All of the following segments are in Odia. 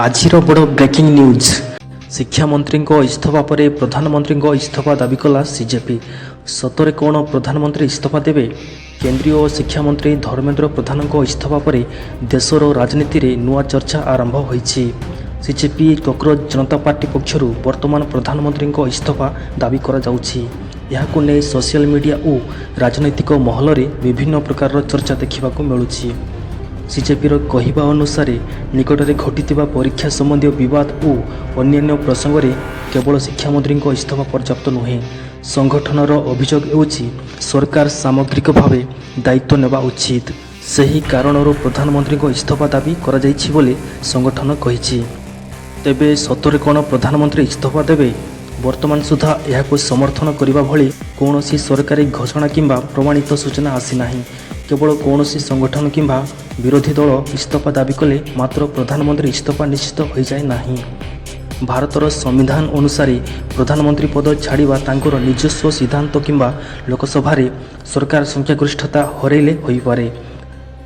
ଆଜିର ବଡ଼ ବ୍ରେକିଂ ନ୍ୟୁଜ୍। ଶିକ୍ଷାମନ୍ତ୍ରୀଙ୍କ ଇସ୍ତଫା ପରେ ପ୍ରଧାନମନ୍ତ୍ରୀଙ୍କ ଇସ୍ତଫା ଦାବି କଲା ସିଜେପି। ସତରେ କ'ଣ ପ୍ରଧାନମନ୍ତ୍ରୀ ଇସ୍ତଫା ଦେବେ? କେନ୍ଦ୍ରୀୟ ଶିକ୍ଷାମନ୍ତ୍ରୀ ଧର୍ମେନ୍ଦ୍ର ପ୍ରଧାନଙ୍କ ଇସ୍ତଫା ପରେ ଦେଶର ରାଜନୀତିରେ ନୂଆ ଚର୍ଚ୍ଚା ଆରମ୍ଭ ହୋଇଛି। ସିଜେପି, କକ୍ରୋଚ ଜନତା ପାର୍ଟି ପକ୍ଷରୁ ବର୍ତ୍ତମାନ ପ୍ରଧାନମନ୍ତ୍ରୀଙ୍କ ଇସ୍ତଫା ଦାବି କରାଯାଉଛି। ଏହାକୁ ନେଇ ସୋସିଆଲ ମିଡିଆ ଓ ରାଜନୈତିକ ମହଲରେ ବିଭିନ୍ନ ପ୍ରକାରର ଚର୍ଚ୍ଚା ଦେଖିବାକୁ ମିଳୁଛି। ସିଜେପିର କହିବା ଅନୁସାରେ, ନିକଟରେ ଘଟିଥିବା ପରୀକ୍ଷା ସମ୍ବନ୍ଧୀୟ ବିବାଦ ଓ ଅନ୍ୟାନ୍ୟ ପ୍ରସଙ୍ଗରେ କେବଳ ଶିକ୍ଷାମନ୍ତ୍ରୀଙ୍କ ଇସ୍ତଫା ପର୍ଯ୍ୟାପ୍ତ ନୁହେଁ। ସଂଗଠନର ଅଭିଯୋଗ ହେଉଛି, ସରକାର ସାମଗ୍ରିକ ଭାବେ ଦାୟିତ୍ୱ ନେବା ଉଚିତ। ସେହି କାରଣରୁ ପ୍ରଧାନମନ୍ତ୍ରୀଙ୍କ ଇସ୍ତଫା ଦାବି କରାଯାଇଛି ବୋଲି ସଂଗଠନ କହିଛି। ତେବେ ସତରେ କ'ଣ ପ୍ରଧାନମନ୍ତ୍ରୀ ଇସ୍ତଫା ଦେବେ? ବର୍ତ୍ତମାନ ସୁଦ୍ଧା ଏହାକୁ ସମର୍ଥନ କରିବା ଭଳି କୌଣସି ସରକାରୀ ଘୋଷଣା କିମ୍ବା ପ୍ରମାଣିତ ସୂଚନା ଆସିନାହିଁ। କେବଳ କୌଣସି ସଂଗଠନ କିମ୍ବା ବିରୋଧୀ ଦଳ ଇସ୍ତଫା ଦାବି କଲେ ମାତ୍ର ପ୍ରଧାନମନ୍ତ୍ରୀ ଇସ୍ତଫା ନିଶ୍ଚିତ ହୋଇଯାଏ ନାହିଁ। ଭାରତର ସମ୍ବିଧାନ ଅନୁସାରେ ପ୍ରଧାନମନ୍ତ୍ରୀ ପଦ ଛାଡ଼ିବା ତାଙ୍କର ନିଜସ୍ୱ ସିଦ୍ଧାନ୍ତ କିମ୍ବା ଲୋକସଭାରେ ସରକାର ସଂଖ୍ୟାଗରିଷ୍ଠତା ହରାଇଲେ ହୋଇପାରେ।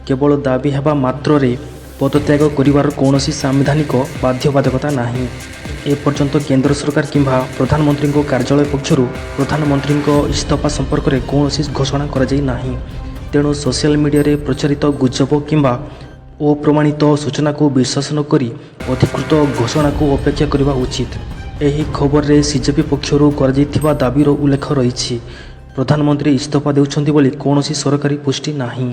କେବଳ ଦାବି ହେବା ମାତ୍ରରେ ପଦତ୍ୟାଗ କରିବାର କୌଣସି ସାମ୍ବିଧାନିକ ବାଧ୍ୟବାଧକତା ନାହିଁ। ଏପର୍ଯ୍ୟନ୍ତ କେନ୍ଦ୍ର ସରକାର କିମ୍ବା ପ୍ରଧାନମନ୍ତ୍ରୀଙ୍କ କାର୍ଯ୍ୟାଳୟ ପକ୍ଷରୁ ପ୍ରଧାନମନ୍ତ୍ରୀଙ୍କ ଇସ୍ତଫା ସମ୍ପର୍କରେ କୌଣସି ଘୋଷଣା କରାଯାଇ ନାହିଁ। ତେଣୁ ସୋସିଆଲ ମିଡିଆରେ ପ୍ରଚାରିତ ଗୁଜବ କିମ୍ବା ଅପ୍ରମାଣିତ ସୂଚନାକୁ ବିଶ୍ୱାସ ନକରି ଅଧିକୃତ ଘୋଷଣାକୁ ଅପେକ୍ଷା କରିବା ଉଚିତ। ଏହି ଖବରରେ ସିଜେପି ପକ୍ଷରୁ କରାଯାଇଥିବା ଦାବିର ଉଲ୍ଲେଖ ରହିଛି। ପ୍ରଧାନମନ୍ତ୍ରୀ ଇସ୍ତଫା ଦେଉଛନ୍ତି ବୋଲି କୌଣସି ସରକାରୀ ପୁଷ୍ଟି ନାହିଁ।